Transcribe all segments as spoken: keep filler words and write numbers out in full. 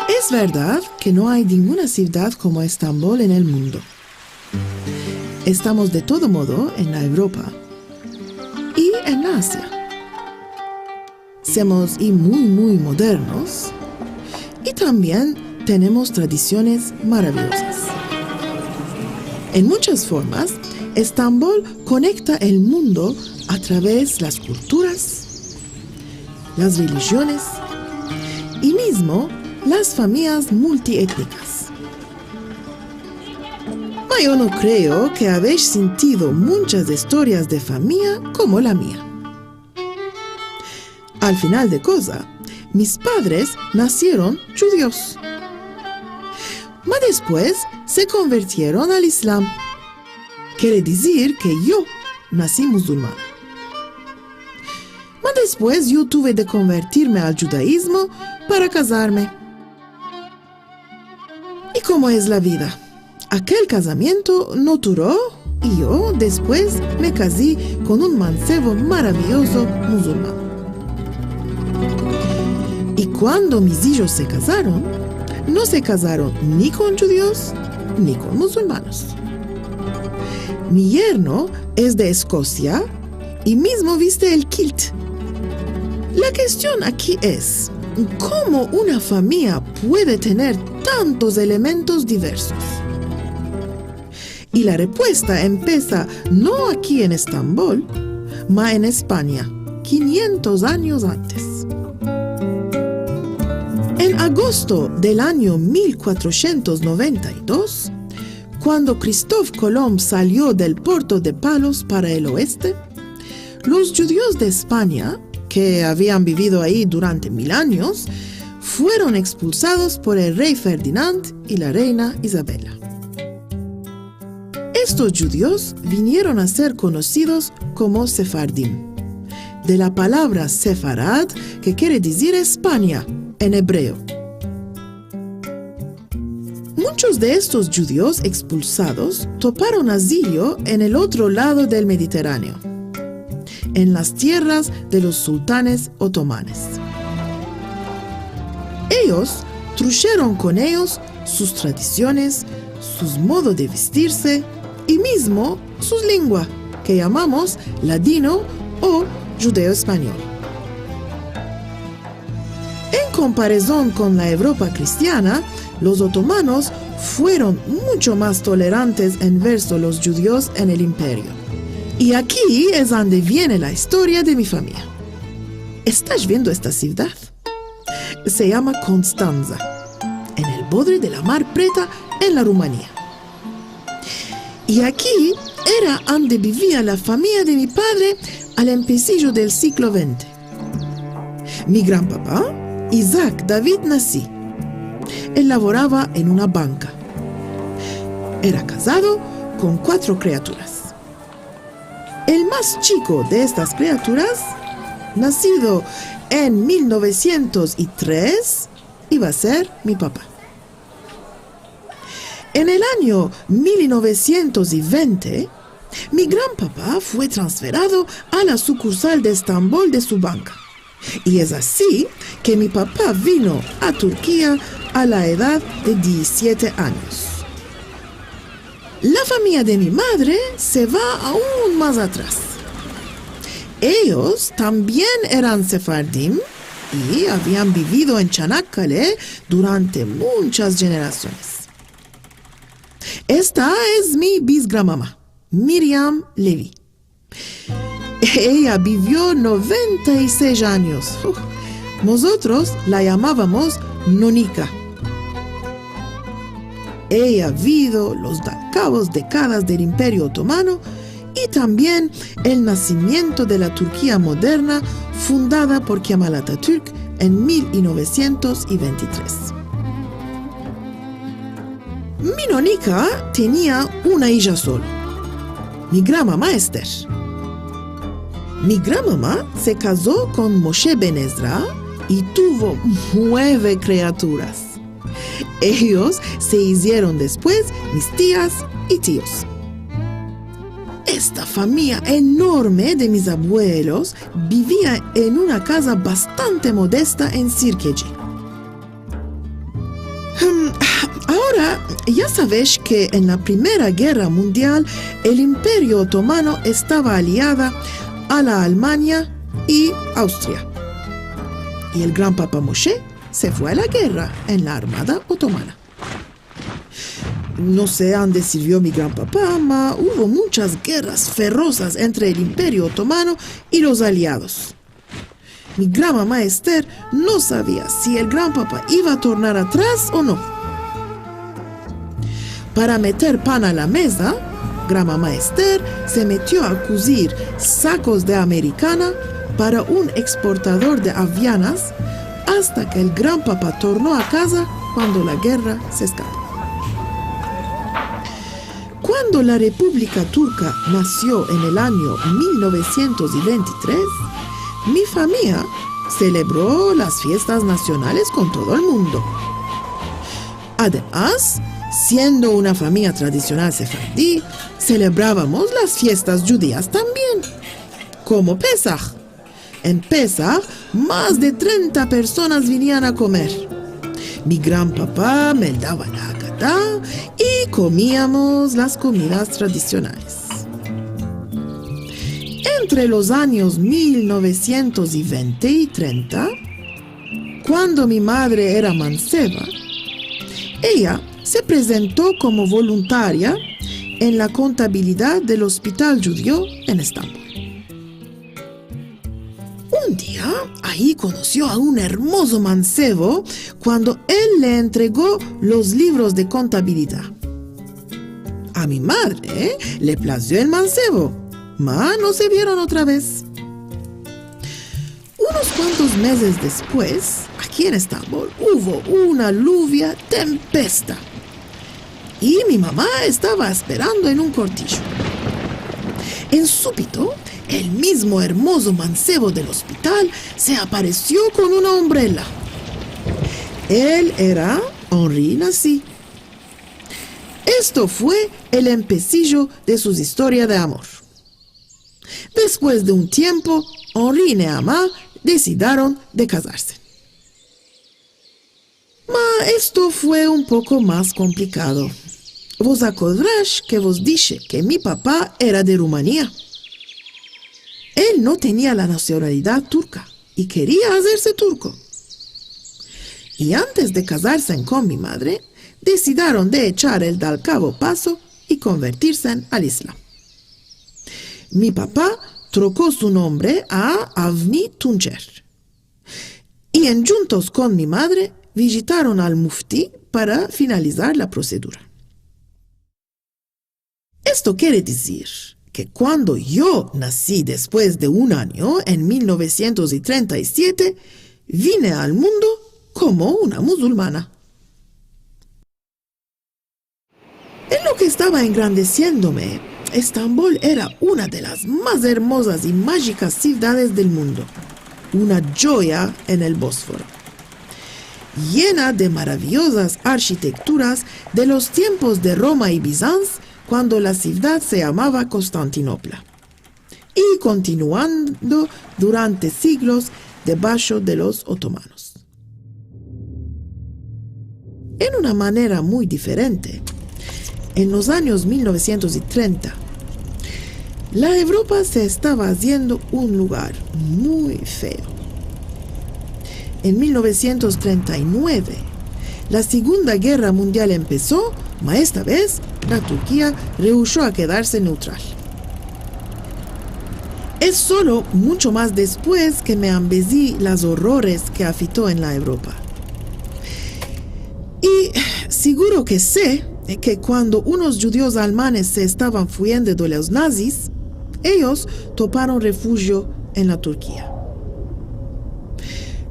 Es verdad ke no ay ninguna sivdad komo Estambol en el mundo. Estamos de todo modo en la Evropa i en la Azia. Semos i muy, muy modernos i tambien tenemos tradisiones maraviyozas. En munchas formas, Estambol konekta el mundo a traves las kulturas, las relijiones i mizmo las famiyas multietnikas. Ma yo no kreo ke avesh sintido munchas istorias de famiya komo la miya. Al final de koza, mis padres nasieron djudios. Ma despues se konvertieron al Islam. Kere dizir ke yo nasi muzulmana. Ma despues yo tuve de konvertirme al djudaizmo para kazarme. I komo es la vida, akel kazamiento no duro i yo despues me kazi kon un mansevo maraviyozo muzulman. I kuando mis ijos se kazaron, no se kazaron ni kon djudios ni kon muzulmanos. Mi yerno es de Eskosia i mizmo viste el kilt. La kestion aki es, komo una famiya puede tener tantos elementos diversos? I la repuesta empesa no aki en Estambol, ma en Espanya, kinyentos anyos antes. En agosto del anyo mil kuatrosientos noventa i dos, kuando Kristof Kolomb salio del porto de Palos para el oeste, los djudios de Espanya, ke avian bivido ayi durante mil anyos, fueron ekspulsados por el rey Ferdinand i la reina Izabela. Estos djudios vinieron a ser konosidos komo sefardim, de la palavra sefarad, ke kere dizir Espanya en ebreo. Munchos de estos djudios ekspulsados toparon azilo en el otro lado del Mediterraneo, en las tierras de los sultanes otomanes. Eyos trusheron kon eyos sus tradisiones, sus modo de vestirse i mizmo sus lengua, ke yamamos ladino o djudeo-espanyol. En komparezon kon la Evropa kristiana, los otomanos fueron muncho mas tolerantes enverso los djudios en el imperio. I aki es ande viene la istoria de mi famiya. Estash viendo esta sivdad? Se yama Konstantsa, en el bodre de la Mar Preta, en la Rumania. I aki era ande bivia la famiya de mi padre al empesijo del siglo vente. Mi granpapa, Isaac David Nassi, el lavorava en una banka. Era kazado kon kuatro kriaturas. El mas chiko de estas kriaturas, nasido en mil novesientos i tres, iva a ser mi papa. En el anyo mil novesientos i vente, mi granpapa fue transferado a la sukursal de Estambol de su banka. I es ansi ke mi papa vino a Turkia a la edad de diezisiete anyos. La famiya de mi madre se va aun mas atras. Eyos tambien eran sefardim i avian bivido en Çanakkale durante munchas jenerasiones. Esta es mi bisgramama, Miriam Levy. Eya bivio noventa i sesh anyos. Uf. Mozotros la yamavamos Nonika. Eya vido los akabos dekadas del Imperio Otomano i tambien el nasimiento de la Turkia moderna fundada por Kemal Atatürk en mil novesientos vente i tres. Mi nonika tenia una ija solo, mi granmama Ester. Mi granmama se kazo kon Moshe ben Ezra i tuvo mueve kriaturas. Eyos se izieron despues mis tias i tios. Esta famiya enorme de mis abuelos bivia en una kaza bastante modesta en Sirkeci. Hmm, agora, ya savesh ke en la Primera Gerra Mundial el Imperio Otomano estava aliada a la Almanya i Austria. I el granpapa Moshe se fue a la gerra en la armada otomana. No se ande sirvio mi granpapa, ma uvo munchas gerras ferozas entre el Imperio Otomano i los aliados. Mi granmama Ester no savia si el granpapa iva a tornar atras o no. Para meter pan a la meza, granmama Ester se metio a kuzir sakos de amerikana para un eksportador de avyanas, asta ke el granpapa torno a kaza kuando la gerra se eskapó. Kuando la Republika Turka nasio en el anyo mil novesientos vente i tres, mi famiya selebro las fiestas nasionales kon todo el mundo. Ademas, siendo una famiya tradisional sefaradi, selebravamos las fiestas djudias tambien, komo Pesah. En Pesah, mas de trenta personas vinian a komer. Mi granpapa meldava la Haggadah i komiamos las komidas tradisionales. Entre los anyos mil novesientos vente i trenta, kuando mi madre era manseva, eya se prezento komo voluntaria en la kontabilidad del ospital djudio en Estambol. Un dia, ayi konosio a un ermozo mansevo kuando el le entrego los livros de kontabilidad. A mi madre le plazio el mansevo, ma no se vieron otra vez. Unos kuantos mezes despues, aki en Estambol, uvo una luvia tempesta. I mi mama estava esperando en un kortijo. En supito, el mizmo ermozo mansevo del ospital se aparesio kon una ombrela. El era Henri Nassy. Esto fue el empesijo de sus istoria de amor. Despues de un tiempo, Henri i Neama desidaron de kazarse. Ma esto fue un poko mas komplikado. Vos akodrash ke vos dishe ke mi papa era de Rumania. El no tenia la nasionalidad turka i keria azerse turko. I antes de kazarse kon mi madre, desidaron de echar el dalkavo paso i konvertirse al Islam. Mi papa troko su nombre a Avni Tuncer. I endjuntos kon mi madre vijitaron al mufti para finalizar la prosedura. Esto kere dizir ke kuando yo nasi despues de un anyo, en mil novesientos i trenta i siete, vine al mundo komo una muzulmana. En lo ke estava engrandesiendome, Estambol era una de las mas ermozas i majikas sivdades del mundo, una djoya en el Bosforo, yena de maraviyozas arshitekturas de los tiempos de Roma i Bizans, kuando la sivdad se yamava Konstantinopla, i kontinuando durante siglos debasho de los otomanos. En una manera muy diferente, en los anyos mil novesientos i trenta, la Evropa se estava aziendo un lugar muy feo. En mil novesientos trenta i mueve, la Segunda Gerra Mundial empeso, ma esta vez la Turkia rehusho a kedarse neutral. Es solo muncho mas despues ke me ambezi las orrores ke afito en la Evropa. I siguro ke se ke kuando unos djudios almanes se estavan fuyendo de los nazis, eyos toparon refujio en la Turkia.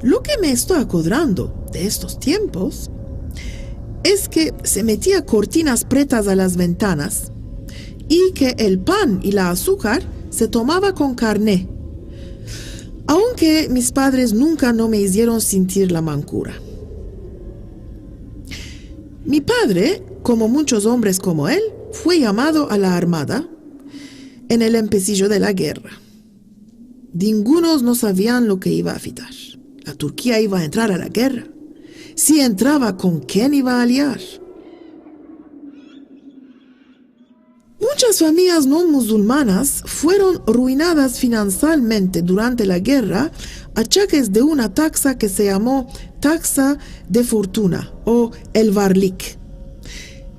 Lo ke me esto akodrando de estos tiempos es ke se metia kortinas pretas a las ventanas i ke el pan i la asukar se tomava kon karne, aunke mis padres nunka no me izieron sintir la mankura. Mi padre, komo munchos ombres komo el, fue yamado a la armada en el empesijo de la gerra. Dingunos no savian lo ke iva a afitar. La Turkia iva a entrar a la gerra. Si entrava, kon ken iva a aliar? Munchas famiyas no muzulmanas fueron ruinadas finansialmente durante la gerra, achakes de una taksa ke se yamo taksa de fortuna o el varlik.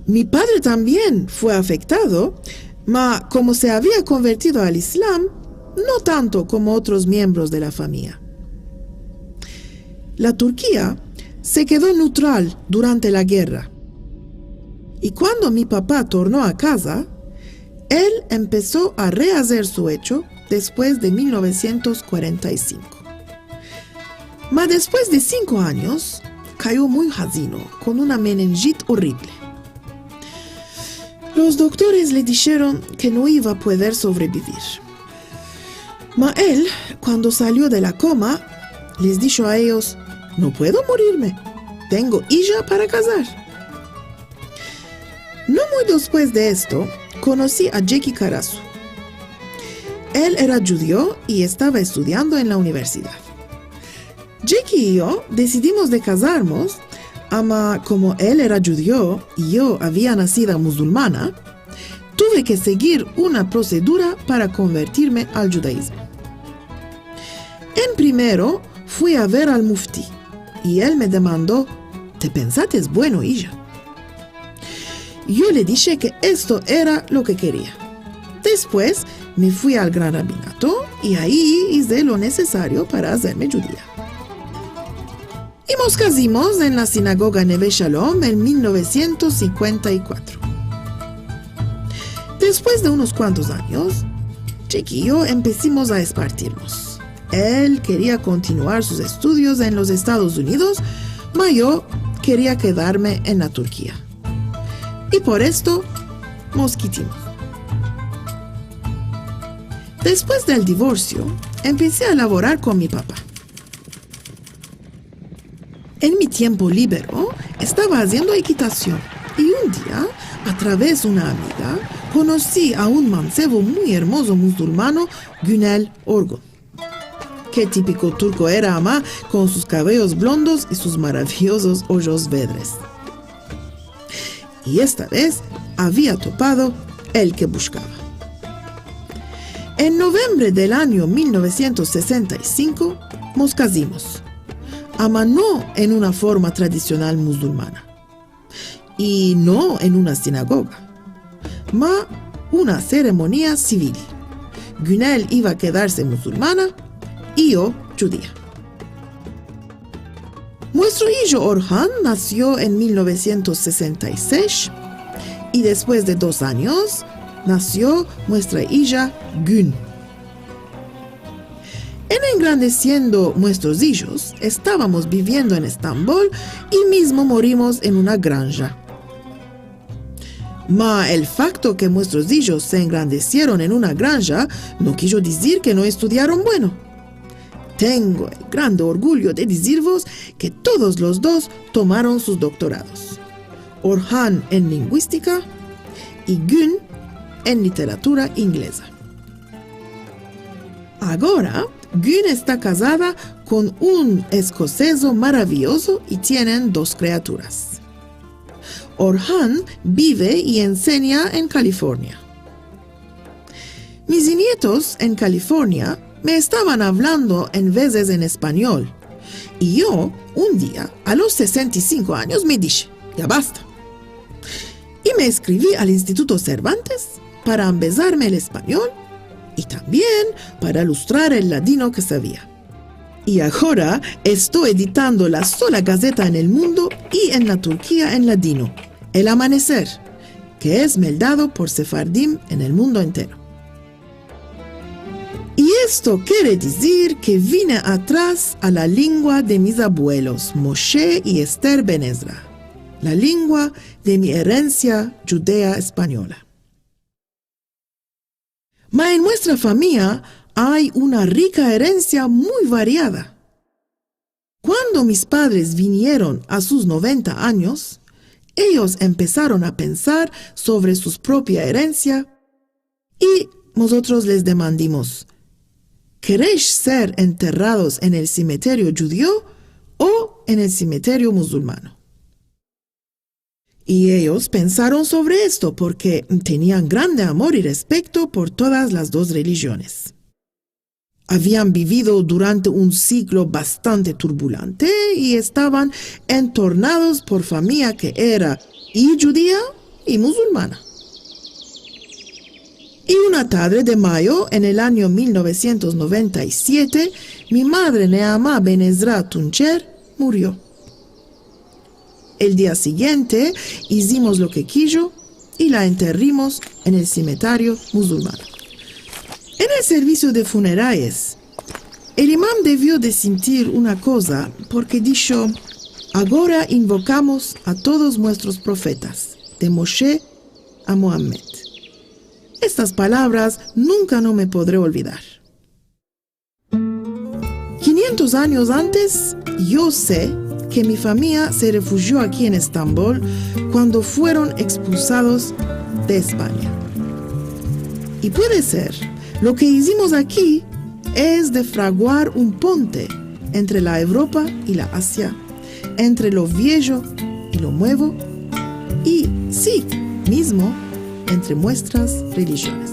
Mi padre tambien fue afektado, ma komo se avia konvertido al Islam, no tanto komo otros miembros de la famiya. La Turkia se kedo nutral durante la gerra. I kuando mi papa torno a kaza, el empeso a reazer su echo despues de mil novesientos kuarenta i sinko. Ma despues de sinko anyos, kayo muy hazino, kon una menenjit orrible. Los doktores le disheron ke no iva a pueder sovrevivir. Ma el, kuando salio de la koma, les disho a eyos: "No puedo murirme. Tengo ija para kazar." No muy despues de esto, konosi a Jeki Karasu. El era djudio i estava estudiando en la universidad. Jeki i yo desidimos de kazarmos, ama komo el era djudio i yo avia nasida muzulmana, tuve ke segir una prosedura para konvertirme al djudaizmo. En primero fui a ver al mufti i el me demando: "Te pensates bueno, ija?" Yo le dishe ke esto era lo ke keria. Despues me fui al gran rabinato i ayi ize lo nesesario para azerme djudia. I mos kazimos en la sinagoga Neve Shalom en mil novesientos sinkuenta i kuatro. Despues de unos kuantos anyos, Jeki i yo empesimos a espartirmos. El keria kontinuar sus estudios en los Estados Unidos, ma yo keria kedarme en la Turkia. I por esto mos kitimos. Despues del divorsio, empesi a lavorar kon mi papa. En mi tiempo libero, estava aziendo ekitasion, i un dia, a traves una amiga, konosi a un mansevo muy ermozo muzulmano, Günel Orgun. Ke tipiko turko era ama, kon sus kaveyos blondos i sus maraviyozos ojos vedres. I esta vez avia topado el ke bushkava. En novembre del anyo mil novesientos sesenta i sinko mos kazimos, ama no en una forma tradisional muzulmana, i no en una sinagoga, ma una seremonia sivil. Günel iva a kedarse muzulmana i yo djudia. Muestro ijo Orhan nasio en mil novesientos sesenta i sesh, i despues de dos anyos nasio muestra ija Gün. En engrandesiendo muestros ijos, estavamos biviendo en Estambol i mizmo morimos en una granja. Ma el fakto ke muestros ijos se engrandesieron en una granja no kijo dizir ke no estudiaron bueno. Tengo el grande orgulyo de dizirvos ke todos los dos tomaron sus doktorados. Orhan en linguistika i Gün en literatura ingleza. Agora, Gün esta kazada kon un eskosezo maraviyozo i tienen dos kriaturas. Orhan bive i ensenya en Kalifornia. Mis nietos en Kalifornia me estavan avlando en vezes en espanyol, i yo, un dia, a los sesenta i sinko anyos, me dishe: "Ya basta." I me eskrivi al Instituto Cervantes para ambezarme el espanyol i tambien para lustrar el ladino ke savia. I agora esto editando la sola gazeta en el mundo i en la Turkia en ladino, El Amaneser, ke es meldado por sefardim en el mundo entero. I Esto kere dizir ke vine atras a la lengua de mis abuelos, Moshe i Ester Ben Ezra, la lengua de mi erensia djudea espanyola. Ma en muestra famiya ay una rika erensia muy variada. Kuando mis padres vinieron a sus noventa anyos, eyos empesaron a pensar sovre sus propia erensia i mozotros les demandimos: "Keresh ser enterrados en el simeterio djudio o en el simeterio muzulmano?" I eyos pensaron sovre esto porke tenian grande amor i respekto por todas las dos relijiones. Avian bivido durante un siglo bastante turbulante i estavan entornados por famiya ke era i djudia i muzulmana. I una tadre de mayo en el anyo mil novesientos noventa i siete, mi madre Neama Ben Ezra Tuncher murio. El dia siguiente izimos lo ke kijo i la enterrimos en el simetario muzulmano. En el servisio de funerales, el imam devio de sintir una koza porke disho: "Agora invokamos a todos muestros profetas, de Moshe a Mohamed." Estas palavras nunka no me podre olvidar. Kinientos anyos antes, yo se ke mi famiya se refujio aki en Estambol kuando fueron ekspulsados de Espanya. I puede ser, lo ke izimos aki es de fraguar un ponte entre la Evropa i la Asia, entre lo viejo i lo muevo, i, si, mizmo entre muestras relijiones.